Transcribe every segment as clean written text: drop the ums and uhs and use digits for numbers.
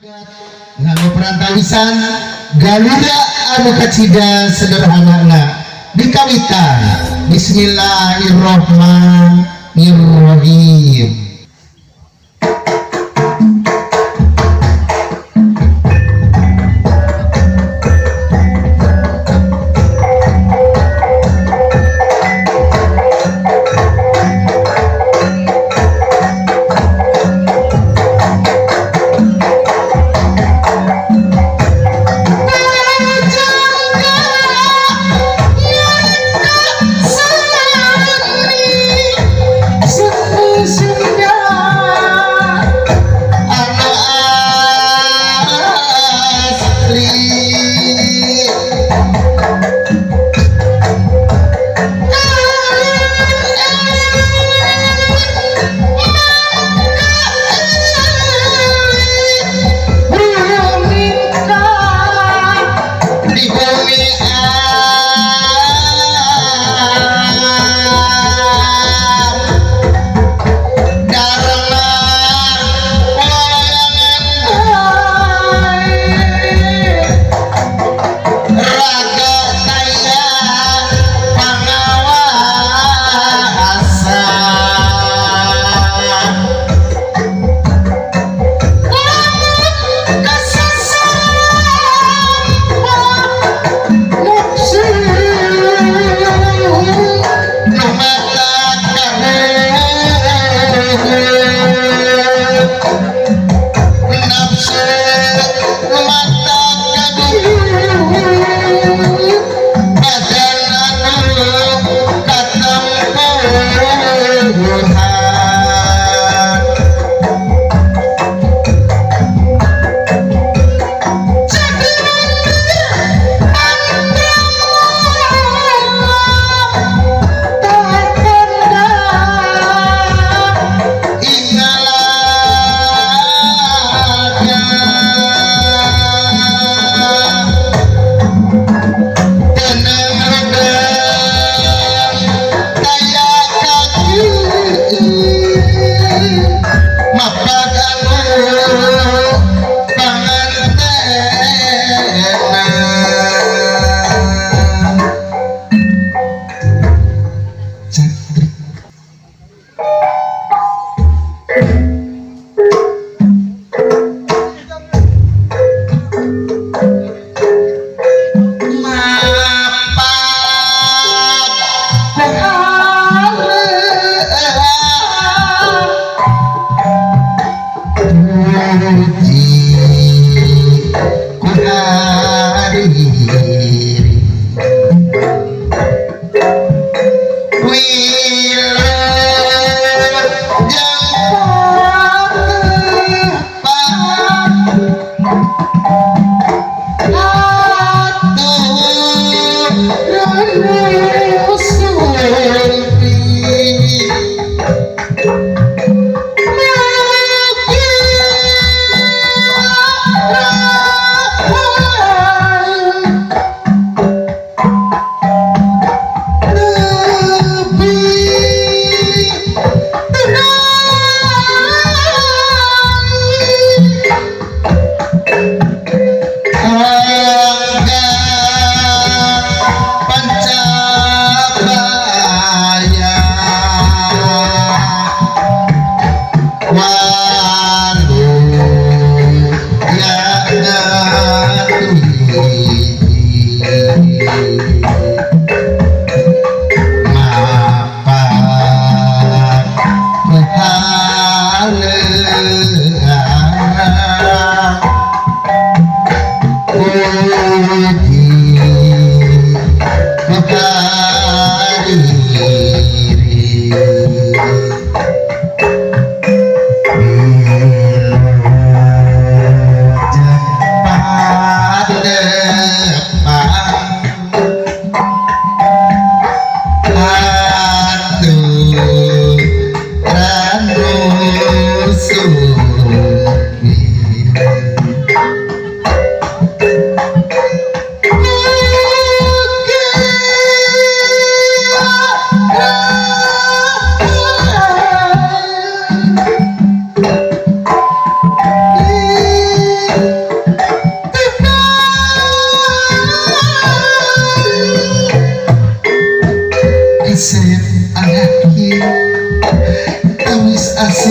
Nganggo perantawisan Galuda anu kacida sederhana dikawitan. Bismillahirrohmanirrohim.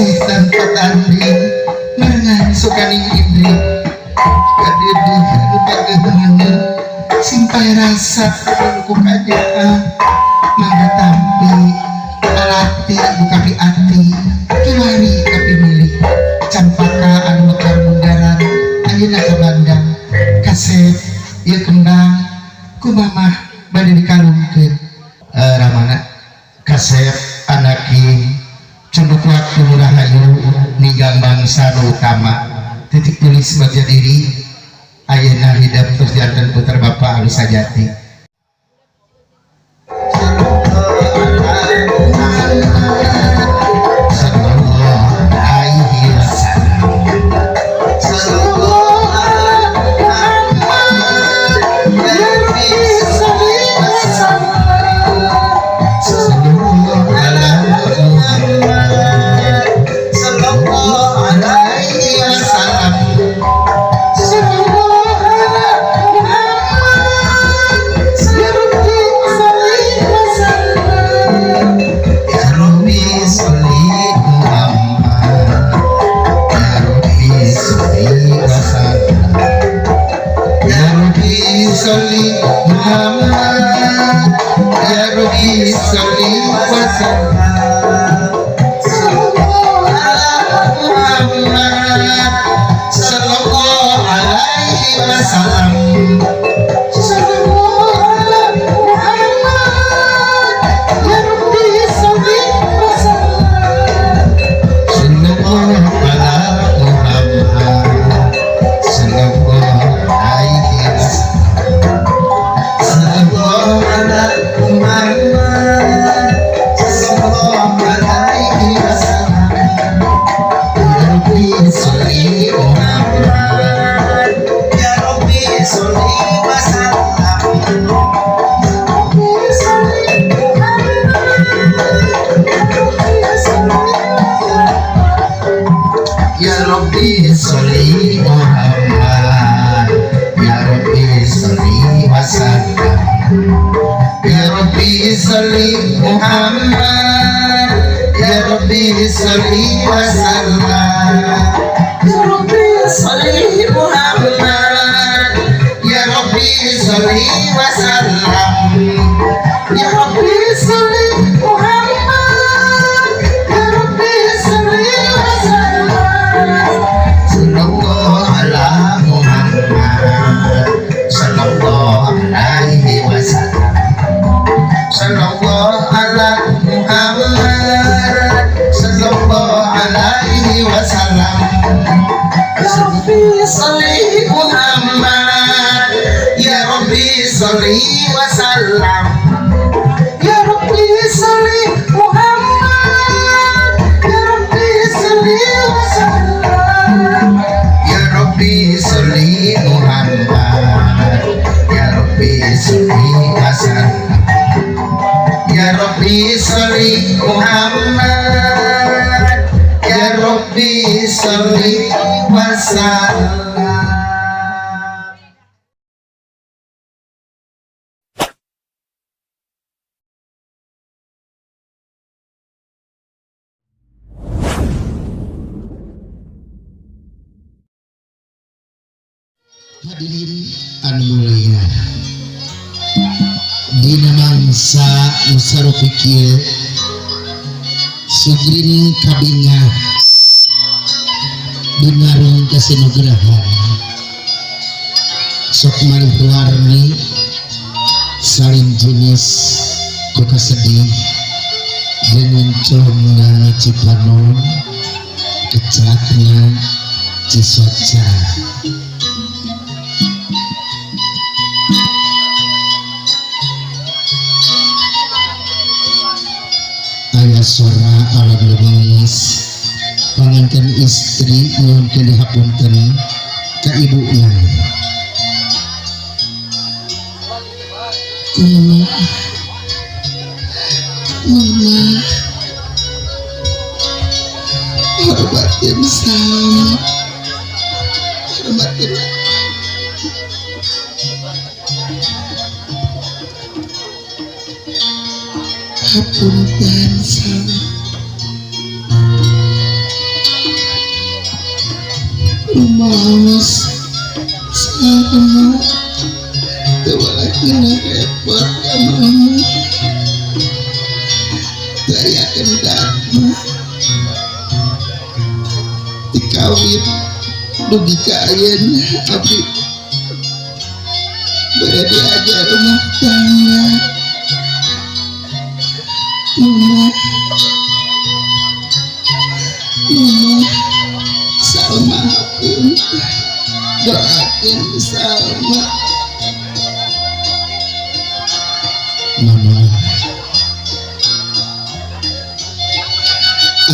Silih tanpa tanding merengan sukaning indri kadede anu pageuheunana simpai rasa anu ku kanyaah mangga tampi alati anu kapi ati kiwari kapi milik campaka anu mekar bundaran anjeunna ka bandang kasep ieu kembang ku mamah bade dikalungkeun. Ramana kasep anaki cunduk waktu rahayu ninggang bangsa nu utama titik tulis bagja diri ayeuna hidep terus janten putra bapak anu sajati. Sallallahu alaihi wasallam. Sallallahu ala Muhammad ya Rabbi sholli wa sallam. Sallallahu ala Muhammad sallallahu alaihi wasallam. Sallallahu ala Muhammad ya Rabbi sholli wa sallam. Ya Rabbi sholli Muhammad ya Rabbi sholli wa sallam. Ya Rabbi sholli Muhammad ya Rabbi sholli wa sallam. Sallallahu ala Muhammad sallallahu alaihi wasallam. Sallallahu ala Muhammad ya Rabbi sholli wa sallam. Sallallahu ala Muhammad sallallahu alaihi wasallam. Sallallahu ala Muhammad sallallahu alaihi wasallam. Ya Rabbi sholli Muhammad ya Rabbi sholli wa sallam. Rabbi sholli Muhammad ya Rabbi sholli wa sallam. Ya Rabbi sholli Muhammad ya Rabbi sholli wa sallam. Ya Rabbi sholli Muhammad ya Rabbi sholli wa sallam. Ya Rabbi sholli Muhammad ya Rabbi sholli wa sallam. Ya Rabbi sholli Muhammad ya Rabbi sholli wa sallam. Sallallahu ala Muhammad sallallahu alaihi wasallam. Sallallahu ala Muhammad sallallahu alaihi wasallam. Ya Rabbi sholli Muhammad ya Rabbi sholli wa sallam. Ya Rabbi sholli Muhammad ya Rabbi sholli wa sallam. Ya Rabbi sholli Muhammad ya Rabbi sholli wa sallam. Ya Rabbi sholli Muhammad ya Rabbi sholli wa sallam. Hadirin anu mulia, dina mangsa nu sarupi kieu sugrining kabingah binarung kasinugrahan sok malih warni salin jenis ku kasedih jeung ngenclongna Cipanon kecakna Cisoca. Aya sora alam lemes panganten istri nyuhunkeun dihapunten ka ibuna. Mama, mama, hormatin salam, hormatin. Hapunten salam. Rumaos Salma teu walakna repot ka mama teu aya kendakna dikawin dugi ka ayeuna abdi bade diajar rumah tangga. Mama, mama, Salma pun doakan Salma. Mama,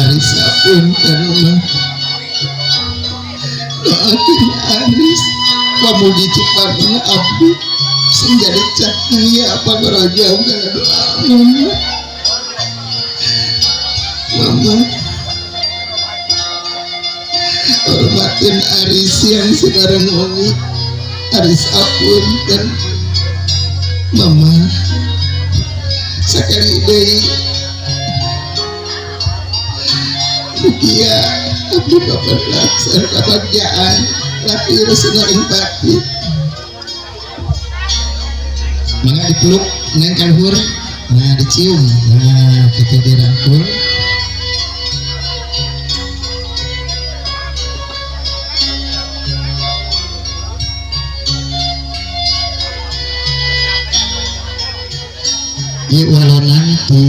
Arisa pun karena doakan Aris pamuji cepat abdi sing jadi cahaya apa gerojong karena doa mama. Mama hormatin Aris yang sekarang omi Aris apun dan mama sekali deui mugia abdi bapak laksana kebahagiaan lahir sinareng bakti. Mangga dipeluk neng kaluhur, nah dicium, nah kita dirangkul. Ieu walonan ti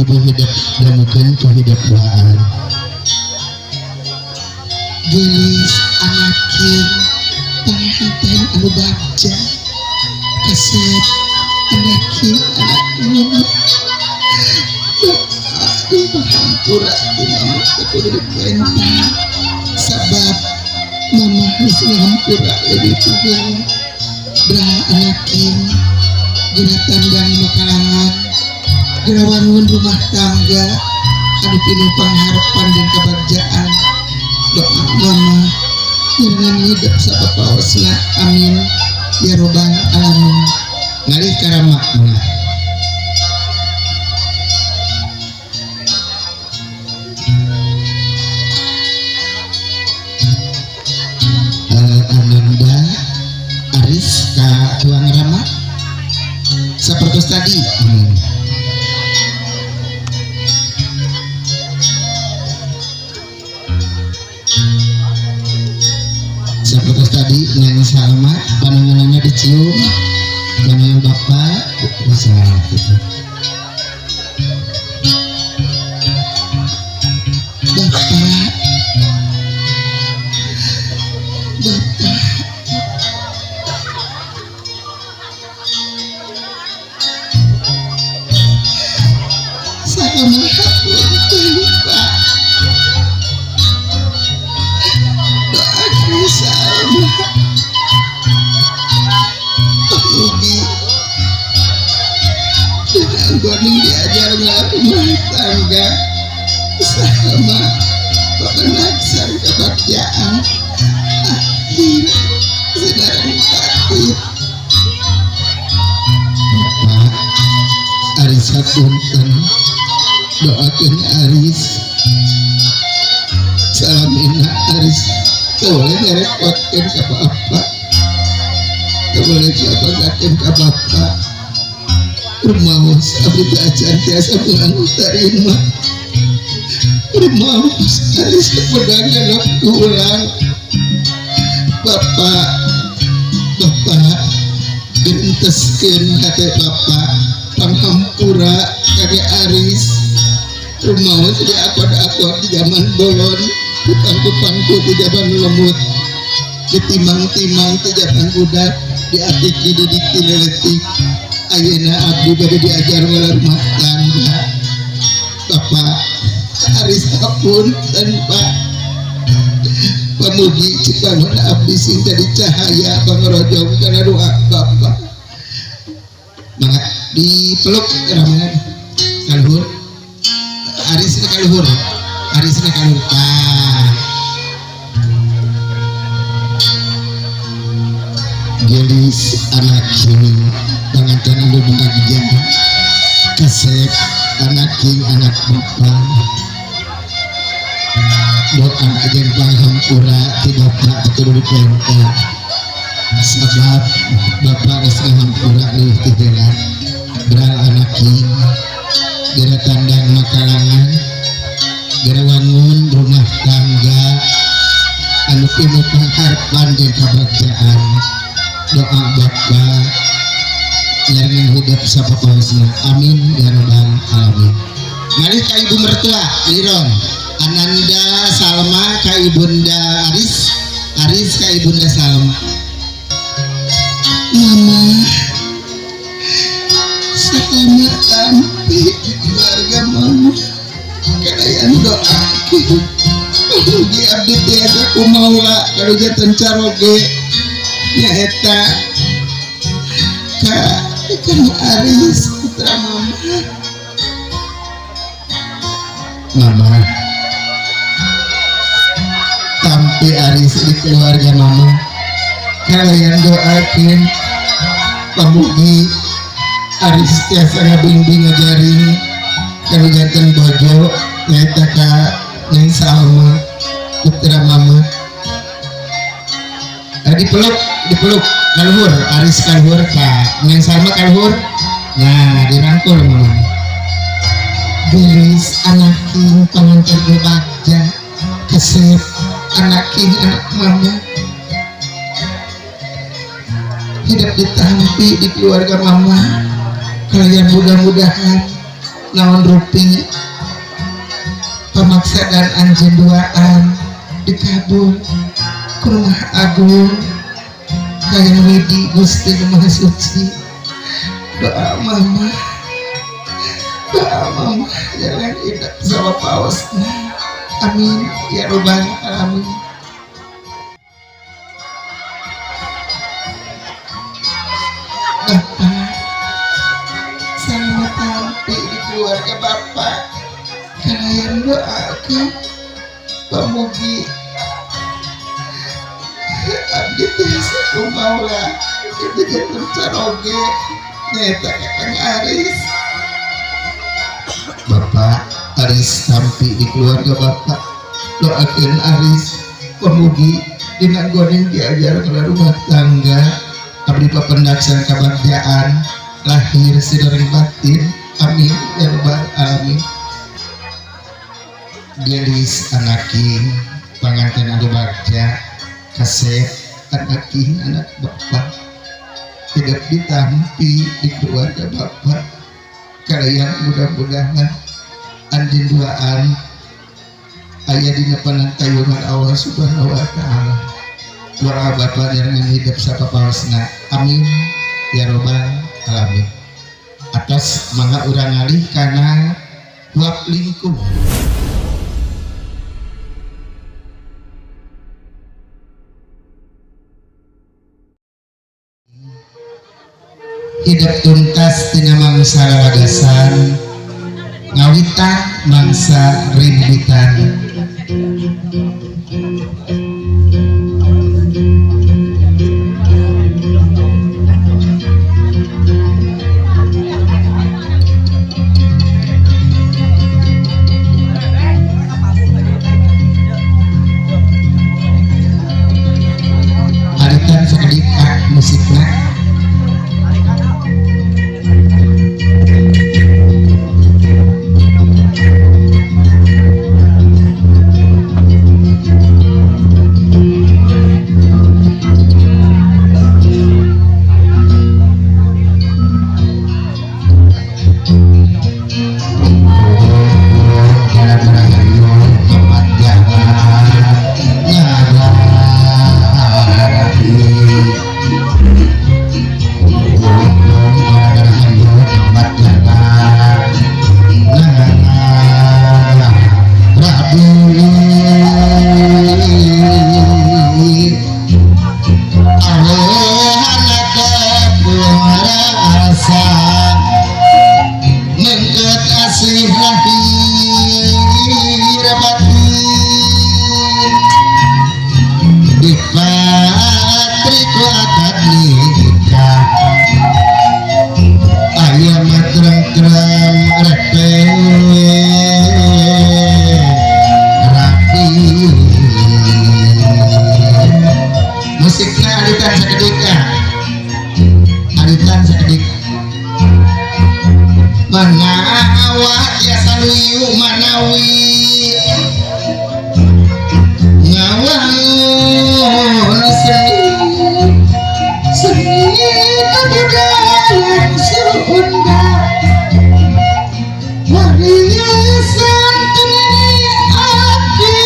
ibu hidup damukeun ku hidup waan. Gelis anakin panganten anu bagja kasep anakin anak mama doa panghampura ti mama teu kudu dipenta sabab mama geus ngahampura leuwih ti heula. Bra anakin gera tandang nu kalangan gera wangun rumah tangga anu pinuh pangharapan jeung kebagjaan. Doa mama ngiringan hidup sapapaosna, amin ya robbal alamin. Ngalih ka rama mangga. Ananda Aris ka tuang rama seperti tadi. Seperti tadi Neng Salma panangannya dicium dengan bapak bisa gitu. Bapak, bapak, saya menghapunten Pak, doakan Salma pamugi dengan goning diajar rumah tangga sama pemenaksar kebahagiaan akhir saudara takdir. Bapak Aris hapunten, doakan Aris salamina Aris teu boleh ngerepotkeun ka bapak, teu boleh ngabanggakeun ka bapak. Rumaos abdi teh acan tiasa meunang tarima. Rumaos Aris kepedangan ulang. Bapak, bapak genteskeun hate bapak panghampura kage Aris. Rumaos di akod-akod di zaman bolon, dipangku-pangku di zaman lemut, ditimang-timang di zaman budak, diatik dididik ti leutik. Ayeuna abdi bade diajar ngala rumah tangga. Bapak Aris hapunten Pak, pamugi cipangun abdi sing jadi cahaya pangrojong kana doa bapak. Mangga dipeluk ramana kaluhur. Aris kaluhur, Aris kaluhur. Tah. Gelis anak king panganten anu bagja kasep anak king anak bapak. Doa jeung panghampura ti bapak kudu dipenta sabab bapak geus ngahampura leuwih ti heula. Beral anaki geura tandang makalangan, geura wangun rumah tangga anu pinuh pangharpan jeung kabagjaan. Doa bapak nyarengan hidup sapapaosna, amin ya rabbal alamin. Ngalih ka ibu mertua liron Ananda Salma ka ibunda Aris, Aris ka ibunda Salma. Mama Salma tampi keluarga mama kalian doakeun mugi abdi tiasa ku maula kalujanten caroge nyaeta ka Kang Aris putra mama. Mama tampi Aris di keluarga mama kalian doakeun pamugi Aris tiasa ngabimbing ngajaring kalujanten bojo nyaeta ka Neng Salma putra mama. Dipeluk, dipeluk kaluhur Aris, kaluhur ka Neng Salma, kaluhur. Nah, dirangkul mama. Gelis anaking panganten bagja kesep anaking anak mama hidup ditampi di keluarga mama. Kalian mudah-mudahan naon rupi pemaksa dan anjeun duaan dikabul ku rumah agung kaya widi Gusti Maha Suci. Doa mama, doa mama jalan hidup sama paosna, amin ya robbal alamin. Bapak sama tampi di keluarga bapak kalian doakan pamugi abdi tiasa ku maula itu janten caroge nyaeta ka Kang Aris. Bapak Aris tampi di keluarga bapak, doakan Aris pamugi dina goreng diajar ke rumah tangga abdi papendak sareng kabagjaan lahir sareng batin, amin ya rabbal alamin. Gelis anaking panganten anu bagja kasep anaking anak bapak tidak ditampi di keluarga bapak. Kalian mudah-mudahan anjeun duaan aya dina panantayungan Allah Subhanahu wa taala. Doa bapak dengan hidup sapapaosna, amin ya robbal alamin. Atos, mangga urang ngalih kana huap lingkung. Hidup tuntas tina mangsa lalagasan ngawitan mangsa rimbitan. Alitan sakedik ah musikna. Rapi. Sawah tiasa luyu manawi ngawangun seni seni kebudayaan Sunda warisan tni abdi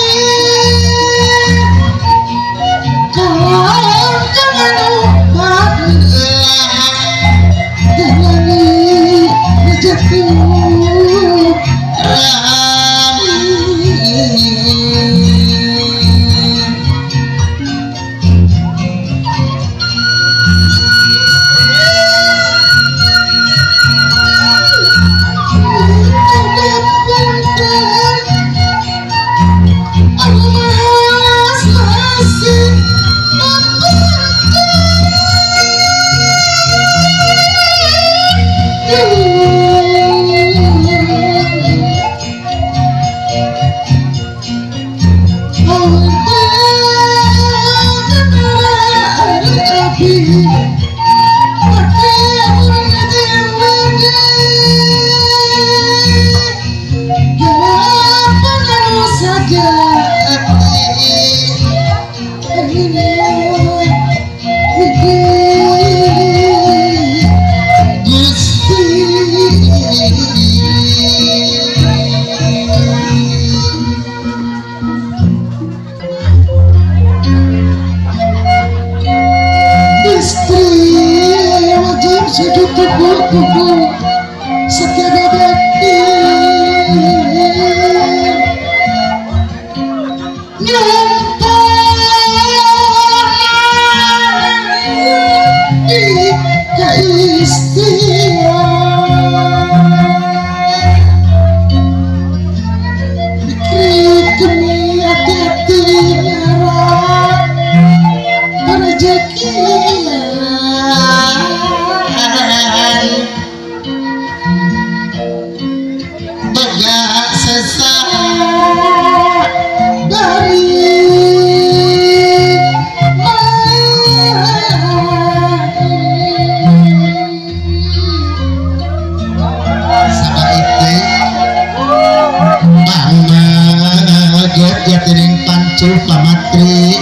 Pamatri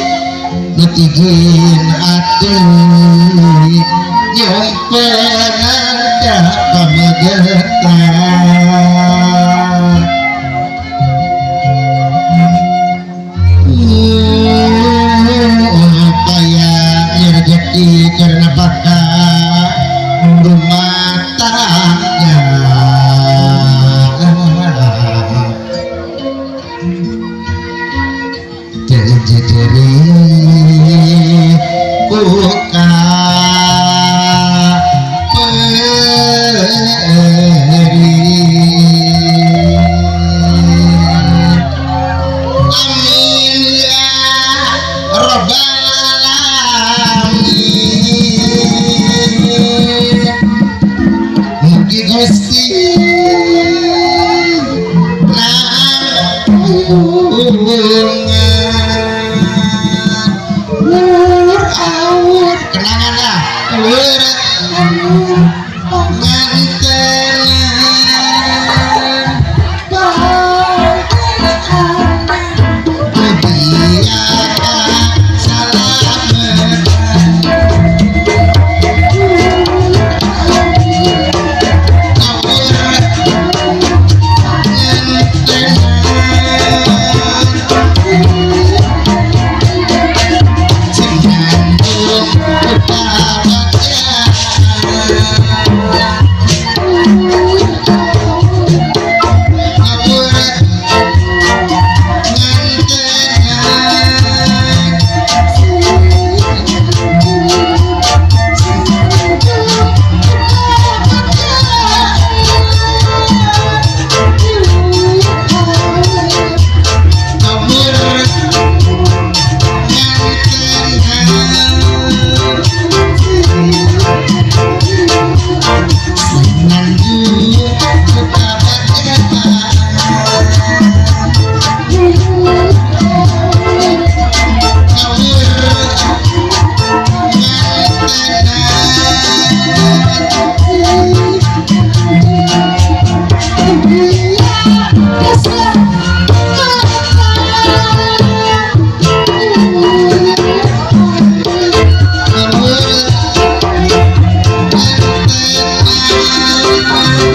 nutigin ati nyompengan pamegetan upaya rezeki karena bakal rumah tangga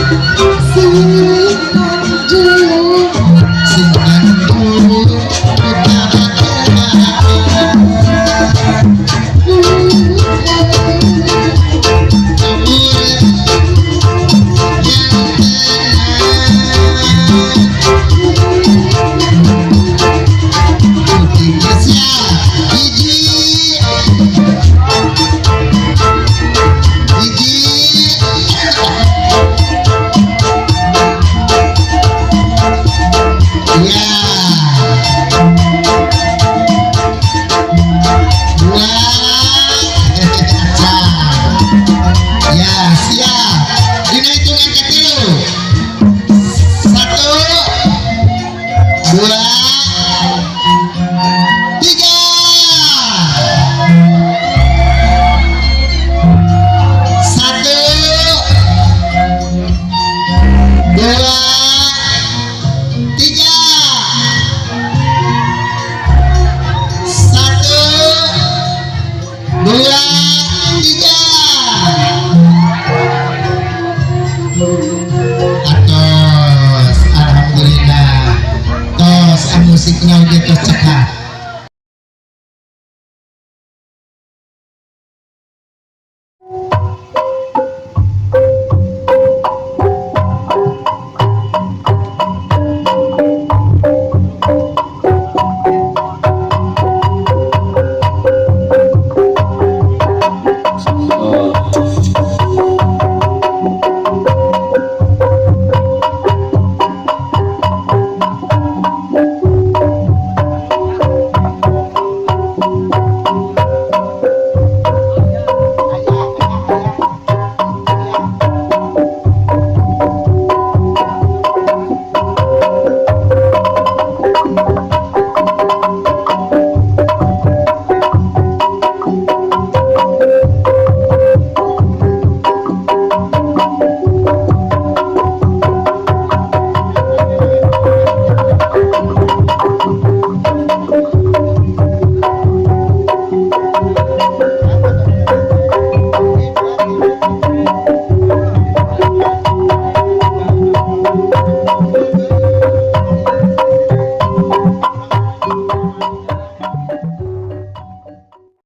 Sing.